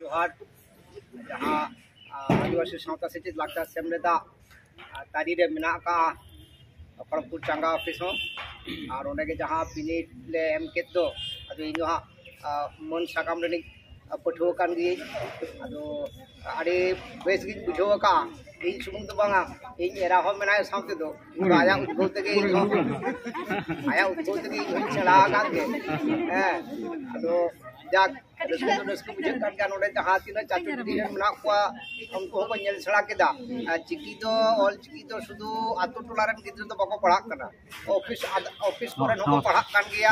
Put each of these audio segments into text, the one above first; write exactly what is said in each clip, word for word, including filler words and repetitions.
ᱡᱚᱦᱟᱨ᱾ ᱡᱟᱦᱟᱸ ᱟᱹᱫᱤᱵᱟᱹᱥᱤ ᱥᱟᱶᱛᱟ ᱥᱮᱪᱮᱫ ᱞᱟᱠᱪᱟᱨ ᱥᱮᱢᱞᱮᱫᱟᱜ ᱛᱟᱹᱨᱤ ᱨᱮ ᱢᱮᱱᱟᱜ ᱟᱠᱟᱫᱼᱟ ᱠᱷᱚᱲᱚᱜᱽᱯᱩᱨ ᱪᱟᱸᱜᱟ ᱚᱯᱷᱤᱥ ᱦᱚᱸ, ᱟᱨ ᱚᱸᱰᱮ ᱜᱮ ᱡᱟᱦᱟᱸ ᱵᱤᱱᱤᱰ ᱞᱮ ᱮᱢ ᱠᱮᱫ ᱫᱚ, ᱟᱫᱚ ᱤᱧ ᱫᱚ ᱦᱟᱸᱜ ᱢᱟᱹᱱ ᱥᱟᱠᱟᱢ ᱨᱤᱱᱤᱡ ᱯᱟᱹᱴᱷᱩᱣᱟᱹ ᱠᱟᱱ ᱜᱤᱭᱟᱹᱧ᱾ ᱟᱫᱚ ᱟᱹᱰᱤ ᱵᱮᱥ ᱜᱤᱧ ᱵᱩᱡᱷᱟᱹᱣ ᱟᱠᱟᱫᱼᱟ᱾ ᱤᱧ ᱥᱩᱢᱩᱝ ᱫᱚ ᱵᱟᱝᱟ, ᱤᱧ ᱮᱨᱟ ᱦᱚᱸ ᱢᱮᱱᱟᱭᱟ ᱥᱟᱶ ᱛᱮᱫᱚ᱾ ᱟᱫᱚ ᱟᱭᱟᱜ ᱩᱫᱽᱵᱷᱚᱵ ᱛᱮᱜᱮ ᱤᱧ ᱦᱚᱸ, ᱟᱭᱟᱜ ᱩᱫᱽᱵᱷᱚᱵ ᱛᱮᱜᱮ ᱤᱧ ᱦᱚᱸᱧ ᱥᱮᱬᱟ ᱟᱠᱟᱫ ᱜᱮ᱾ ᱦᱮᱸ, ᱟᱫᱚ ᱡᱟᱠ, ᱨᱟᱹᱥᱠᱟᱹ ᱫᱚ ᱨᱟᱹᱥᱠᱟᱹ ᱵᱩᱡᱷᱟᱹᱜ ᱠᱟᱱ ᱜᱮᱭᱟ᱾ ᱱᱚᱰᱮ ᱡᱟᱦᱟᱸ ᱛᱤᱱᱟᱹᱜ ᱪᱟᱪᱳ ᱫᱤᱫᱤ ᱨᱮᱱ ᱢᱮᱱᱟᱜ ᱠᱚᱣᱟ, ᱩᱱᱠᱩ ᱦᱚᱸᱠᱚ ᱧᱮᱞ ᱥᱮᱬᱟ ᱠᱮᱫᱟ᱾ ᱟᱨ ᱪᱤᱠᱤ ᱫᱚ, ᱚᱞ ᱪᱤᱠᱤ ᱫᱚ ᱥᱩᱫᱷᱩ ᱟᱛᱳ ᱴᱚᱞᱟ ᱨᱮᱱ ᱜᱤᱫᱽᱨᱟᱹ ᱫᱚ ᱵᱟᱠᱚ ᱯᱟᱲᱦᱟᱜ ᱠᱟᱱᱟ, ᱚᱯᱷᱤᱥ ᱟᱫ-, ᱚᱯᱷᱤᱥ ᱠᱚᱨᱮᱱ ᱦᱚᱸᱠᱚ ᱯᱟᱲᱦᱟᱜ ᱠᱟᱱ ᱜᱮᱭᱟ᱾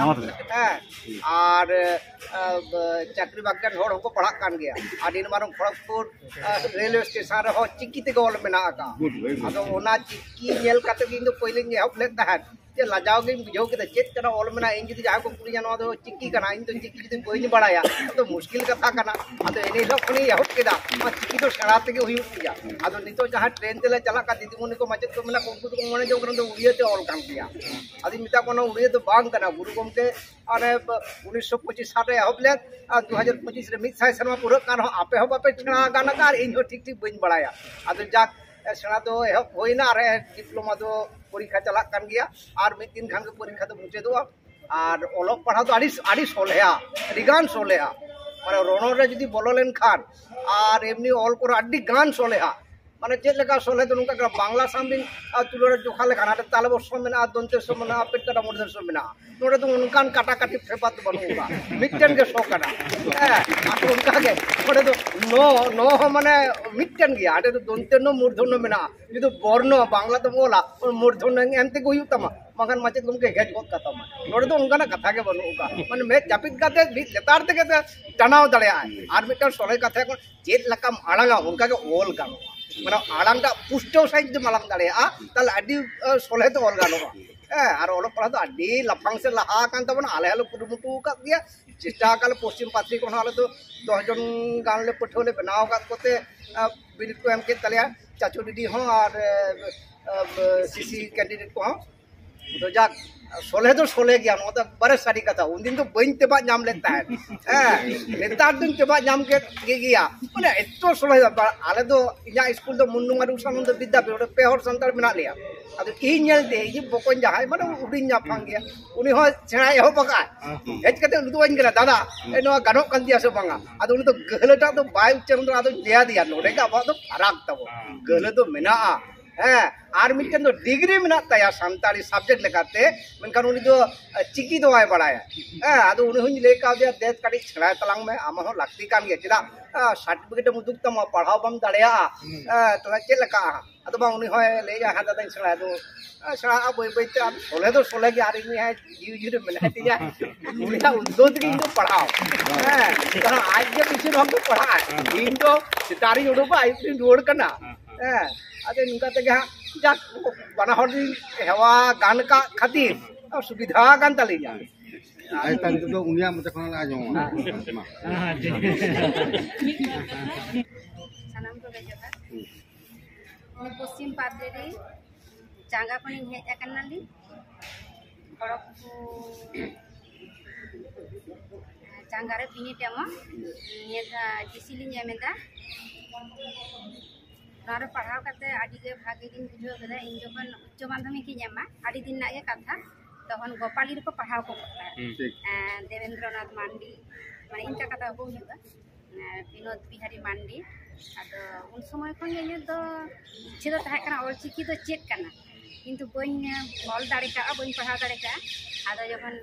ᱦᱮᱸ, ᱟᱨ ᱪᱟᱹᱠᱨᱤ ᱵᱟᱹᱠᱨᱤ ᱨᱮᱱ ᱦᱚᱲ ᱦᱚᱸᱠᱚ ᱯᱟᱲᱦᱟᱜ ᱠᱟᱱ ᱜᱮᱭᱟ᱾ ᱟᱨ ᱱᱤᱱ ᱢᱟᱨᱟᱝ ᱠᱷᱚᱲᱚᱜᱽᱯᱩᱨ ᱨᱮᱞᱣᱮ ᱥᱴᱮᱥᱚᱱ ᱨᱮᱦᱚᱸ ᱪᱤᱠᱤ ᱛᱮᱜᱮ ᱚᱞ ᱢᱮᱱᱟᱜ ᱟᱠᱟᱫᱼᱟ᱾ ᱟᱫᱚ ᱚᱱᱟ ᱪᱤᱠᱤ ᱧᱮᱞ ᱠᱟᱛᱮ ᱜᱮ ᱤᱧ ᱫᱚ ᱯᱳᱭᱞᱳᱧ ᱮᱦᱚᱵ ᱞᱮᱫ ᱛᱟᱦᱮᱸᱫ, ᱡᱮ ᱞᱟᱡᱟᱣ ᱜᱤᱧ ᱵᱩᱡᱷᱟᱹᱣ ᱠᱮᱫᱟ, ᱪᱮᱫ ᱠᱟᱱᱟ ᱚᱞ ᱢᱮᱱᱟᱜᱼᱟ᱾ ᱤᱧ ᱡᱩᱫᱤ ᱡᱟᱦᱟᱸᱭ ᱠᱚ ᱠᱩᱞᱤᱧᱟ, "ᱱᱚᱣᱟ ᱫᱚ ᱪᱤᱠᱤ ᱠᱟᱱᱟ?" ᱤᱧ ᱫᱚ ᱪᱤᱠᱤ ᱡᱩᱫᱤ ᱵᱟᱹᱧ ᱵᱟᱲᱟᱭᱟ, ᱛᱚ ᱢᱩᱥᱠᱤᱞ ᱠᱟᱛᱷᱟ ᱠᱟᱱᱟ᱾ ᱟᱫᱚ ᱮᱱ ᱦᱤᱞᱳᱜ ᱠᱷᱚᱱᱤᱧ ᱮᱦᱚᱵ ᱠᱮᱫᱟ, ᱱᱚᱣᱟ ᱪᱤᱠᱤ ᱫᱚ ᱥᱮᱬᱟ ᱛᱮᱜᱮ ᱦᱩᱭᱩᱜ ᱜᱮᱭᱟ᱾ ᱟᱫᱚ ᱱᱤᱛᱚᱜ ᱡᱟᱦᱟᱸ ᱴᱨᱮᱱ ᱛᱮᱞᱮ ᱪᱟᱞᱟᱜ ᱠᱟᱱ, ᱫᱤᱫᱤᱢᱩᱱᱤ ᱠᱚ, ᱢᱟᱪᱮᱫ ᱠᱚ ᱢᱮᱱᱟᱜ ᱠᱚ, ᱩᱱᱠᱩ ᱫᱚᱠᱚ ᱢᱚᱱᱮ ᱡᱚᱝ ᱠᱟᱱᱟ ᱫᱚ ᱩᱲᱤᱭᱟᱹ ᱛᱮ ᱚᱞ ᱠᱟᱱ ᱜᱮᱭᱟ᱾ ᱟᱫᱚᱧ ᱢᱮᱛᱟ ᱠᱚᱣᱟ, "ᱱᱚᱣᱟ ᱩᱲᱤᱭᱟᱹ ᱫᱚ ᱵᱟᱝ ᱠᱟᱱᱟ, ᱜᱩᱨᱩ ᱜᱚᱢᱠᱮ ᱚᱱᱮ ᱩᱱᱤᱥᱥᱚ ᱯᱚᱸᱪᱤᱥ ᱥᱟᱞ ᱨᱮ ᱮᱦᱚᱵ ᱞᱮᱫ, ᱟᱨ ᱫᱩ ᱦᱟᱡᱟᱨ ᱯᱚᱸᱪᱤᱥ ᱨᱮ ᱢᱤᱫ ᱥᱟᱭ ᱥᱮᱨᱢᱟ ᱯᱩᱨᱟᱹᱜ ᱠᱟᱱ ᱨᱮᱦᱚᱸ ᱟᱯᱮ ᱦᱚᱸ ᱵᱟᱯᱮ ᱥᱮᱬᱟ ᱟᱠᱟᱱᱟ, ᱟᱨ ᱤᱧ ᱦᱚᱸ ᱴᱷᱤᱠ ᱴᱷᱤᱠ ᱵᱟᱹᱧ ᱵᱟᱲᱟᱭᱟ᱾" ᱟᱫᱚ ᱡᱟᱠ, ᱥᱮᱬᱟ ᱫᱚ ᱮᱦᱚᱵ ᱦᱩᱭᱱᱟ, ᱟᱨ ᱰᱤᱯᱞᱳᱢᱟ ᱫᱚ ᱯᱚᱨᱤᱠᱠᱷᱟ ᱪᱟᱞᱟᱜ ᱠᱟᱱ ᱜᱮᱭᱟ, ᱟᱨ ᱢᱤᱫ ᱫᱤᱱ ᱠᱷᱟᱱ ᱜᱮ ᱯᱚᱨᱤᱠᱠᱷᱟ ᱫᱚ ᱢᱩᱪᱟᱹᱫᱚᱜᱼᱟ᱾ ᱟᱨ ᱚᱞᱚᱜ ᱯᱟᱲᱦᱟᱣ ᱫᱚ ᱟᱹᱰᱤ, ᱟᱹᱰᱤ ᱥᱚᱞᱦᱮᱭᱟ, ᱟᱹᱰᱤ ᱜᱟᱱ ᱥᱚᱞᱦᱮᱭᱟ᱾ ᱢᱟᱱᱮ ᱨᱚᱱᱚᱲ ᱨᱮ ᱡᱩᱫᱤ ᱵᱚᱞᱚ ᱞᱮᱱᱠᱷᱟᱱ, ᱟᱨ ᱮᱢᱱᱤ ᱚᱞ ᱠᱚᱨᱮ ᱟᱹᱰᱤ ᱜᱟᱱ ᱥᱚᱞᱦᱮᱭᱟ᱾ ᱢᱟᱱᱮ ᱪᱮᱫ ᱞᱮᱠᱟ ᱥᱚᱞᱦᱮ ᱫᱚ ᱱᱚᱝᱠᱟ ᱠᱟᱱᱟ, ᱵᱟᱝᱞᱟ ᱥᱟᱶ ᱵᱤᱱ, ᱟᱨ, ᱛᱩᱞᱟᱹ ᱨᱮ ᱡᱚᱠᱷᱟ ᱞᱮᱠᱷᱟᱱ, ᱦᱟᱸᱰᱮ ᱛᱟᱞᱵᱚ ᱥᱚ ᱢᱮᱱᱟᱜᱼᱟ, ᱫᱚᱱᱛᱮ ᱥᱚ ᱢᱮᱱᱟᱜᱼᱟ, ᱯᱮᱴᱠᱟᱴᱟ ᱢᱩᱨᱫᱷᱚᱱ ᱥᱚ ᱢᱮᱱᱟᱜᱼᱟ᱾ ᱱᱚᱰᱮ ᱫᱚ ᱚᱱᱠᱟᱱ ᱠᱟᱴᱟᱠᱟᱴᱤ ᱵᱮᱯᱟᱨ ᱫᱚ ᱵᱟᱹᱱᱩᱜ ᱟᱠᱟᱫᱼᱟ, ᱢᱤᱫᱴᱮᱱ ᱜᱮ ᱥᱚ ᱠᱟᱱᱟ᱾ ᱦᱮᱸ, ᱟᱨ ᱚᱱᱠᱟ ᱜᱮ ᱱᱚᱰᱮ ᱫᱚ ᱱᱚ, ᱱᱚ ᱦᱚᱸ ᱢᱟᱱᱮ ᱢᱤᱫᱴᱮᱱ ᱜᱮᱭᱟ, ᱦᱟᱸᱰᱮ ᱫᱚ ᱫᱚᱱᱛᱮ ᱱᱚ ᱢᱩᱨᱫᱷᱚᱱ ᱱᱚ ᱢᱮᱱᱟᱜᱼᱟ᱾ ᱡᱩᱫᱤ ᱵᱚᱨᱱᱚ ᱵᱟᱝᱞᱟ ᱛᱮᱢ ᱚᱞᱟ, ᱢᱩᱨᱫᱷᱚᱱ ᱱᱚ ᱮᱢ ᱛᱮᱜᱮ ᱦᱩᱭᱩᱜ ᱛᱟᱢᱟ, ᱵᱟᱝᱠᱷᱟᱱ ᱢᱟᱪᱮᱫ ᱜᱚᱢᱠᱮ ᱜᱮᱡ ᱜᱚᱫ ᱠᱟᱛᱟᱢᱟ᱾ ᱱᱚᱰᱮ ᱫᱚ ᱚᱱᱠᱟᱱᱟᱜ ᱠᱟᱛᱷᱟ ᱜᱮ ᱵᱟᱹᱱᱩᱜ ᱟᱠᱟᱫᱼᱟ᱾ ᱢᱟᱱᱮ ᱢᱮᱫ ᱡᱟᱹᱯᱤᱫ ᱠᱟᱛᱮ ᱢᱤᱫ ᱞᱮᱛᱟᱲ ᱛᱮᱜᱮ ᱛᱮ ᱴᱟᱱᱟᱣ ᱫᱟᱲᱮᱭᱟᱜᱼᱟᱭ᱾ ᱟᱨ ᱢᱤᱫᱴᱟᱝ ᱥᱚᱞᱦᱮ ᱠᱟᱛᱷᱟ, ᱪᱮᱫ ᱞᱮᱠᱟᱢ ᱟᱲᱟᱝᱟ ᱚᱱᱠᱟ ᱜᱮ ᱚᱞ ᱜᱟᱱᱚᱜᱼᱟ᱾ ᱢᱟᱱᱮ ᱟᱲᱟᱝ ᱴᱟᱜ ᱯᱩᱥᱴᱟᱹᱣ ᱥᱟᱺᱦᱤᱡ ᱡᱩᱫᱤᱢ ᱟᱲᱟᱝ ᱫᱟᱲᱮᱭᱟᱜᱼᱟ, ᱛᱟᱦᱚᱞᱮ ᱟᱹᱰᱤ, ᱟ, ᱥᱚᱞᱦᱮ ᱛᱮ ᱚᱞ ᱜᱟᱱᱚᱜᱼᱟ᱾ ᱦᱮᱸ, ᱟᱨ ᱚᱞᱚᱜ ᱯᱟᱲᱦᱟᱜ ᱫᱚ ᱟᱹᱰᱤ ᱞᱟᱯᱷᱟᱝ ᱥᱮᱫ ᱞᱟᱦᱟ ᱟᱠᱟᱱ ᱛᱟᱵᱚᱱᱟ᱾ ᱟᱞᱮ ᱦᱚᱸᱞᱮ ᱠᱩᱨᱩᱢᱩᱴᱩ ᱟᱠᱟᱫ ᱜᱮᱭᱟ, ᱪᱮᱥᱴᱟ ᱟᱠᱟᱫ ᱞᱮ᱾ ᱯᱚᱥᱪᱤᱢ ᱯᱟᱛᱷᱨᱤ ᱠᱷᱚᱱ ᱦᱚᱸ ᱟᱞᱮ ᱫᱚ ᱫᱚᱥ ᱡᱚᱱ ᱜᱟᱱ ᱞᱮ ᱯᱟᱹᱴᱷᱩᱣᱟᱹ ᱞᱮ ᱵᱮᱱᱟᱣ ᱟᱠᱟᱫ ᱠᱚᱛᱮ, ᱟ, ᱵᱤᱱᱤᱰ ᱠᱚ ᱮᱢ ᱠᱮᱫ ᱛᱟᱞᱮᱭᱟ, ᱪᱟᱪᱳ ᱫᱤᱫᱤ ᱦᱚᱸ ᱟᱨ, ᱟ, ᱥᱤᱥᱤ ᱠᱮᱱᱰᱤᱰᱮᱴ ᱠᱚᱦᱚᱸ᱾ ᱟᱫᱚ ᱡᱟᱠ, ᱥᱚᱞᱦᱮ ᱫᱚ ᱥᱚᱞᱦᱮ ᱜᱮᱭᱟ, ᱱᱚᱣᱟ ᱫᱚ ᱮᱠᱵᱟᱨᱮ ᱥᱟᱹᱨᱤ ᱠᱟᱛᱷᱟ᱾ ᱩᱱᱫᱤᱱ ᱫᱚ ᱵᱟᱹᱧ ᱛᱮᱵᱟᱜ ᱧᱟᱢ ᱞᱮᱫ ᱛᱟᱦᱮᱸᱫ᱾ ᱦᱮᱸ, ᱱᱮᱛᱟᱨ ᱫᱚᱧ ᱛᱮᱵᱟᱜ ᱧᱟᱢ ᱠᱮᱫ ᱜᱮ ᱜᱮᱭᱟ᱾ ᱢᱟᱱᱮ ᱮᱛᱚ ᱥᱚᱞᱦᱮ, ᱟᱞᱮ ᱫᱚ, ᱤᱧᱟᱹᱜ ᱥᱠᱩᱞ ᱫᱚ ᱢᱩᱱᱰᱩ ᱢᱟᱨᱩ ᱥᱟᱱᱚᱱᱫᱚ ᱵᱤᱫᱽᱫᱟᱯᱤᱴ, ᱚᱸᱰᱮ ᱯᱮ ᱦᱚᱲ ᱥᱟᱱᱛᱟᱲ ᱢᱮᱱᱟᱜ ᱞᱮᱭᱟ᱾ ᱟᱫᱚ ᱤᱧ ᱧᱮᱞᱛᱮ, ᱤᱧ ᱵᱚᱠᱚᱧ ᱡᱟᱦᱟᱸᱭ, ᱢᱟᱱᱮ ᱦᱩᱰᱤᱧ ᱧᱟᱯᱟᱢ ᱜᱮᱭᱟ, ᱩᱱᱤ ᱦᱚᱸ ᱥᱮᱬᱟᱭ ᱮᱦᱚᱵ ᱟᱠᱟᱫ᱾ ᱦᱮᱡ ᱠᱟᱛᱮ ᱩᱫᱩᱜ ᱟᱹᱧ ᱠᱟᱱᱟ, "ᱫᱟᱫᱟ, ᱮ, ᱱᱚᱣᱟ ᱜᱟᱱᱚᱜ ᱠᱟᱱ ᱛᱤᱧᱟ ᱥᱮ ᱵᱟᱝᱟ?" ᱟᱫᱚ ᱩᱱᱤ ᱫᱚ ᱜᱟᱹᱦᱞᱟᱹᱴᱟᱜ ᱫᱚ ᱵᱟᱭ ᱩᱪᱪᱟᱨᱚᱱ ᱫᱟᱲᱮᱭᱟᱜᱼᱟ᱾ ᱟᱫᱚᱧ ᱞᱟᱹᱭ ᱟᱫᱮᱭᱟ, "ᱱᱚᱰᱮ ᱜᱮ ᱟᱵᱚᱣᱟᱜ ᱫᱚ ᱯᱷᱟᱨᱟᱠ ᱛᱟᱵᱚ, ᱜᱟᱹᱦᱞᱟᱹ ᱫᱚ ᱢᱮᱱᱟᱜᱼᱟ, ᱦᱮᱸ, ᱟᱨ ᱢᱤᱫᱴᱮᱱ ᱫᱚ ᱰᱤᱜᱽᱨᱤ ᱢᱮᱱᱟᱜ ᱛᱟᱭᱟ ᱥᱟᱱᱛᱟᱲᱤ ᱥᱟᱵᱡᱮᱠᱴ ᱞᱮᱠᱟᱛᱮ, ᱢᱮᱱᱠᱷᱟᱱ ᱩᱱᱤ ᱫᱚ, ᱮ, ᱪᱤᱠᱤ ᱫᱚ ᱵᱟᱭ ᱵᱟᱲᱟᱭᱟ᱾" ᱦᱮᱸ, ᱟᱫᱚ ᱩᱱᱤ ᱦᱚᱸᱧ ᱞᱟᱹᱭ ᱠᱟᱣᱫᱮᱭᱟ, "ᱫᱮ, ᱠᱟᱹᱴᱤᱡ ᱥᱮᱬᱟᱭ ᱛᱟᱞᱟᱝ ᱢᱮ, ᱟᱢᱟᱜ ᱦᱚᱸ ᱞᱟᱹᱠᱛᱤ ᱠᱟᱱ ᱜᱮᱭᱟ, ᱪᱮᱫᱟᱜ, ᱮ, ᱥᱟᱨᱴᱤᱯᱷᱤᱠᱮᱴ ᱮᱢ ᱩᱫᱩᱜ ᱛᱟᱢᱟ, ᱯᱟᱲᱦᱟᱣ ᱵᱟᱢ ᱫᱟᱲᱮᱭᱟᱜᱼᱟ, ᱮ, ᱛᱟᱦᱚᱞᱮ ᱪᱮᱫ ᱞᱮᱠᱟᱜᱼᱟ?" ᱟᱫᱚ ᱵᱟᱝ, ᱩᱱᱤ ᱦᱚᱸᱭ ᱞᱟᱹᱭᱮᱜᱼᱟ, "ᱦᱮᱸ ᱫᱟᱫᱟᱧ ᱥᱮᱬᱟᱭᱟ, ᱟᱫᱚ, ᱮ, ᱥᱮᱬᱟᱜᱼᱟ ᱵᱟᱹᱭ ᱵᱟᱹᱭ ᱛᱮ, ᱟᱨ ᱥᱚᱞᱦᱮ ᱫᱚ ᱥᱚᱞᱦᱮ ᱜᱮ, ᱟᱨ ᱤᱧ ᱦᱚᱸ ᱡᱤᱣᱤ ᱡᱤᱣᱤ ᱨᱮ ᱢᱮᱱᱟᱭ ᱛᱤᱧᱟ, ᱩᱱᱤᱭᱟᱜ ᱩᱫᱽᱫᱳᱜᱽ ᱛᱮᱜᱮ ᱤᱧ ᱫᱚ ᱯᱟᱲᱦᱟᱣ, ᱦᱮᱸ, ᱠᱟᱨᱚᱱ ᱟᱡ ᱜᱮ ᱵᱮᱥᱤᱨ ᱵᱷᱟᱜᱽ ᱫᱚ ᱯᱟᱲᱦᱟᱜᱼᱟᱭ, ᱤᱧ ᱫᱚ ᱥᱮᱛᱟᱜ ᱨᱤᱧ ᱩᱰᱩᱠᱚᱜᱼᱟ, ᱟᱹᱭᱩᱵ ᱨᱤᱧ ᱨᱩᱣᱟᱹᱲ ᱠᱟᱱᱟ, ᱦᱮᱸ, ᱟᱫᱚ ᱱᱚᱝᱠᱟ ᱛᱮᱜᱮ ᱦᱟᱸᱜ ᱡᱟᱠ ᱵᱟᱱᱟ ᱦᱚᱲ ᱨᱤᱧ ᱦᱮᱣᱟ ᱜᱟᱱ ᱠᱟᱜ ᱠᱷᱟᱹᱛᱤᱨ ᱥᱩᱵᱤᱫᱷᱟ ᱠᱟᱱ ᱛᱟᱹᱞᱤᱧᱟ᱾ ᱟᱪᱪᱷᱟ, ᱱᱤᱛᱚᱜ ᱫᱚ ᱩᱱᱤᱭᱟᱜ ᱢᱚᱪᱟ ᱠᱷᱚᱱ ᱞᱮ ᱟᱸᱡᱚᱢᱟ᱾ ᱢᱟ᱾ ᱥᱟᱱᱟᱢ ᱠᱚᱜᱮ ᱡᱚᱦᱟᱨ᱾ ᱯᱚᱥᱪᱤᱢ ᱯᱟᱫᱽᱨᱮ ᱨᱮ ᱪᱟᱸᱜᱟ ᱠᱷᱚᱱᱤᱧ ᱦᱮᱡ ᱟᱠᱟᱱᱟᱞᱤᱧ᱾ ᱠᱷᱚᱲᱚᱜᱽᱯᱩᱨ ᱪᱟᱸᱜᱟ ᱨᱮ ᱵᱤᱱᱤᱰ ᱮᱢᱚᱜ ᱱᱤᱭᱟᱹ ᱫᱷᱟᱣ ᱡᱤᱥᱤ ᱞᱤᱧ ᱮᱢ ᱮᱫᱟ᱾ ᱱᱚᱣᱟ ᱨᱮ ᱯᱟᱲᱦᱟᱣ ᱠᱟᱛᱮ ᱟᱹᱰᱤ ᱜᱮ ᱵᱷᱟᱜᱮ ᱜᱤᱧ ᱵᱩᱡᱷᱟᱹᱣ ᱠᱮᱫᱟ᱾ ᱤᱧ ᱡᱚᱠᱷᱚᱱ ᱩᱪᱪᱚ ᱢᱟᱫᱽᱫᱷᱚᱢᱤᱠ ᱤᱧ ᱮᱢᱟ, ᱟᱹᱰᱤ ᱫᱤᱱ ᱨᱮᱱᱟᱜ ᱜᱮ ᱠᱟᱛᱷᱟ, ᱛᱚᱠᱷᱚᱱ ᱜᱳᱯᱟᱞᱤ ᱨᱮᱠᱚ ᱯᱟᱲᱦᱟᱣ ᱠᱚ ᱠᱟᱱ ᱛᱟᱦᱮᱸᱫ᱾ ᱦᱩᱸ᱾ ᱴᱷᱤᱠ᱾ ᱮᱸ, ᱫᱮᱵᱮᱱᱫᱨᱚᱱᱟᱛᱷ ᱢᱟᱱᱰᱤ, ᱢᱟᱱᱮ ᱤᱧ ᱠᱟᱠᱟ ᱛᱟᱠᱚ ᱠᱚ ᱦᱩᱭᱩᱜᱼᱟ, ᱮᱸ, ᱵᱤᱱᱳᱫ ᱵᱤᱦᱟᱨᱤ ᱢᱟᱱᱰᱤ᱾ ᱟᱫᱚ ᱩᱱ ᱥᱚᱢᱚᱭ ᱠᱷᱚᱱ ᱜᱮ ᱤᱧᱟᱹᱜ ᱫᱚ ᱤᱪᱪᱷᱟᱹ ᱫᱚ ᱛᱟᱦᱮᱸ ᱠᱟᱱᱟ ᱚᱞᱪᱤᱠᱤ ᱫᱚ ᱪᱮᱫ ᱠᱟᱱᱟ, ᱠᱤᱱᱛᱩ ᱵᱟᱹᱧ, ᱮᱸ, ᱚᱞ ᱫᱟᱲᱮ ᱠᱟᱜᱼᱟ, ᱵᱟᱹᱧ ᱯᱟᱲᱦᱟᱣ ᱫᱟᱲᱮ ᱠᱟᱜᱼᱟ᱾ ᱟᱫᱚ ᱡᱚᱠᱷᱚᱱ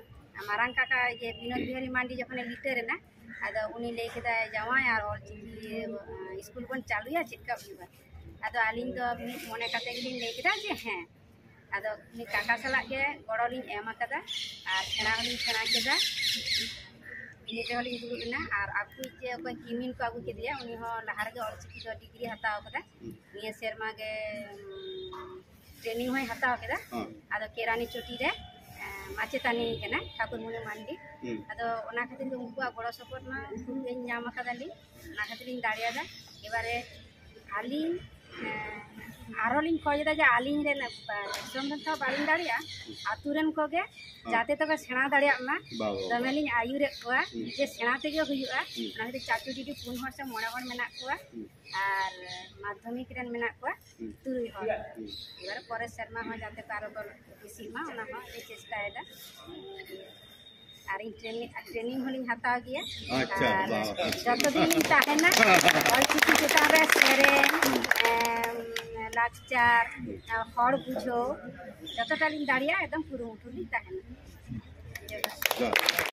ᱢᱟᱨᱟᱝ ᱠᱟᱠᱟ ᱤᱭᱟᱹ ᱵᱤᱱᱳᱫ ᱵᱤᱦᱟᱨᱤ ᱢᱟᱱᱰᱤ ᱡᱚᱠᱷᱚᱱᱮ ᱞᱤᱴᱟᱹᱨ ᱮᱱᱟ, ᱟᱫᱚ ᱩᱱᱤ ᱞᱟᱹᱭ ᱠᱮᱫᱟᱭ, "ᱡᱟᱶᱟᱭ, ᱟᱨ ᱚᱞᱪᱤᱠᱤ, ᱮᱸ, ᱥᱠᱩᱞ ᱵᱚᱱ ᱪᱟᱹᱞᱩᱭᱟ, ᱪᱮᱫ ᱞᱮᱠᱟ ᱦᱩᱭᱩᱜᱼᱟ?" ᱟᱫᱚ ᱟᱹᱞᱤᱧ ᱫᱚ ᱢᱤᱫ ᱢᱚᱱᱮ ᱠᱟᱛᱮ ᱜᱮᱞᱤᱧ ᱞᱟᱹᱭ ᱠᱮᱫᱟ ᱡᱮ ᱦᱮᱸ᱾ ᱟᱫᱚ ᱩᱱᱤ ᱠᱟᱠᱟ ᱥᱟᱞᱟᱜ ᱜᱮ ᱜᱚᱲᱚ ᱞᱤᱧ ᱮᱢ ᱟᱠᱟᱫᱟ ᱟᱨ ᱥᱮᱬᱟ ᱦᱚᱸᱞᱤᱧ ᱥᱮᱬᱟ ᱠᱮᱫᱟ᱾ ᱵᱤᱱᱤᱰ ᱨᱮᱦᱚᱸ ᱞᱤᱧ ᱫᱩᱲᱩᱵ ᱮᱱᱟ ᱟᱨ ᱟᱠᱚᱭᱤᱡ ᱡᱮ ᱚᱠᱚᱭ ᱠᱤᱢᱤᱱ ᱠᱚ ᱟᱹᱜᱩ ᱠᱮᱫᱮᱭᱟ, ᱩᱱᱤ ᱦᱚᱸ ᱞᱟᱦᱟ ᱨᱮᱜᱮ ᱚᱞᱪᱤᱠᱤ ᱫᱚ ᱰᱤᱜᱽᱨᱤ ᱦᱟᱛᱟᱣ ᱟᱠᱟᱫᱟ᱾ ᱱᱤᱭᱟᱹ ᱥᱮᱨᱢᱟ ᱜᱮ, ᱩᱢ, ᱴᱨᱮᱱᱤᱝ ᱦᱚᱸᱭ ᱦᱟᱛᱟᱣ ᱠᱮᱫᱟ᱾ ᱦᱮᱸ᱾ ᱟᱫᱚ ᱠᱮᱨᱟᱱᱤ ᱪᱩᱴᱤ ᱨᱮ, ᱮᱸ, ᱢᱟᱪᱮᱛᱟᱹᱱᱤ ᱠᱟᱱᱟᱭ ᱴᱷᱟᱠᱩᱨᱢᱩᱱᱤ ᱢᱟᱱᱰᱤ᱾ ᱦᱩᱸ᱾ ᱟᱫᱚ ᱚᱱᱟ ᱠᱷᱟᱹᱛᱤᱨ ᱜᱮ ᱩᱱᱠᱩᱣᱟᱜ ᱜᱚᱲᱚ ᱥᱚᱯᱚᱦᱚᱫ ᱢᱟ ᱩᱱᱠᱩ ᱜᱮᱧ ᱧᱟᱢ ᱟᱠᱟᱫᱟᱞᱤᱧ, ᱚᱱᱟ ᱠᱷᱟᱹᱛᱤᱨ ᱤᱧ ᱫᱟᱲᱮᱭᱟᱫᱟ᱾ ᱮᱵᱟᱨᱮ ᱟᱹᱞᱤᱧ, ᱮᱸ, ᱟᱨᱚ ᱞᱤᱧ ᱠᱷᱚᱡᱽ ᱮᱫᱟ ᱡᱮ ᱟᱹᱞᱤᱧ ᱨᱮᱱ, ᱟ, ᱫᱤᱥᱚᱢ ᱨᱮᱱ ᱛᱚ ᱵᱟᱹᱞᱤᱧ ᱫᱟᱲᱮᱭᱟᱜᱼᱟ, ᱟᱹᱛᱩ ᱨᱮᱱ ᱠᱚᱜᱮ ᱡᱟᱛᱮ ᱛᱚᱵᱮ ᱥᱮᱬᱟ ᱫᱟᱲᱮᱭᱟᱜ ᱢᱟ᱾ ᱵᱟ, ᱵᱟ, ᱵᱟ᱾ ᱫᱚᱢᱮ ᱞᱤᱧ ᱟᱹᱭᱩᱨᱮᱫ ᱠᱚᱣᱟ ᱦᱩᱸ᱾ ᱡᱮ ᱥᱮᱬᱟ ᱛᱮᱜᱮ ᱦᱩᱭᱩᱜᱼᱟ᱾ ᱦᱩᱸ᱾ ᱚᱱᱟ ᱠᱷᱟᱹᱛᱤᱨ ᱪᱟᱪᱳ ᱡᱩᱫᱤ ᱯᱩᱱ ᱦᱚᱲ ᱥᱮ ᱢᱚᱬᱮ ᱦᱚᱲ ᱢᱮᱱᱟᱜ ᱠᱚᱣᱟ ᱦᱩᱸ᱾ ᱟᱨ ᱢᱟᱫᱽᱫᱷᱚᱢᱤᱠ ᱨᱮᱱ ᱢᱮᱱᱟᱜ ᱠᱚᱣᱟ ᱦᱩᱸ᱾ ᱛᱩᱨᱩᱭ ᱦᱚᱲ᱾ ᱦᱩᱸ᱾ ᱮᱵᱟᱨ ᱯᱚᱨᱮᱨ ᱥᱮᱨᱢᱟ ᱦᱚᱸ ᱡᱟᱛᱮ ᱠᱚ ᱟᱨᱚ ᱠᱚ ᱵᱮᱥᱤᱜ ᱢᱟ, ᱚᱱᱟ ᱦᱚᱸ ᱞᱮ ᱪᱮᱥᱴᱟᱭᱮᱫᱟ᱾ ᱟᱨ ᱤᱧ ᱴᱨᱮᱱᱤᱝ, ᱴᱨᱮᱱᱤᱝ ᱦᱚᱸᱞᱤᱧ ᱦᱟᱛᱟᱣ ᱜᱮᱭᱟ᱾ ᱟᱪᱪᱷᱟ, ᱟᱨ ᱵᱟᱦ᱾ ᱡᱚᱛᱚ ᱫᱤᱱ ᱞᱤᱧ ᱛᱟᱦᱮᱱᱟ, ᱚᱞᱪᱤᱠᱤ ᱪᱮᱛᱟᱱ ᱨᱮ ᱥᱮᱨᱮᱧ, ᱮᱢ, ᱞᱟᱠᱪᱟᱨ, ᱦᱚᱲ ᱵᱩᱡᱷᱟᱹᱣ, ᱡᱚᱛᱚᱴᱟ ᱞᱤᱧ ᱫᱟᱲᱮᱭᱟᱜᱼᱟ, ᱮᱠᱫᱚᱢ ᱠᱩᱨᱩᱢᱩᱴᱩ ᱞᱤᱧ ᱛᱟᱦᱮᱱᱟ᱾ ᱡᱚᱦᱟᱨ᱾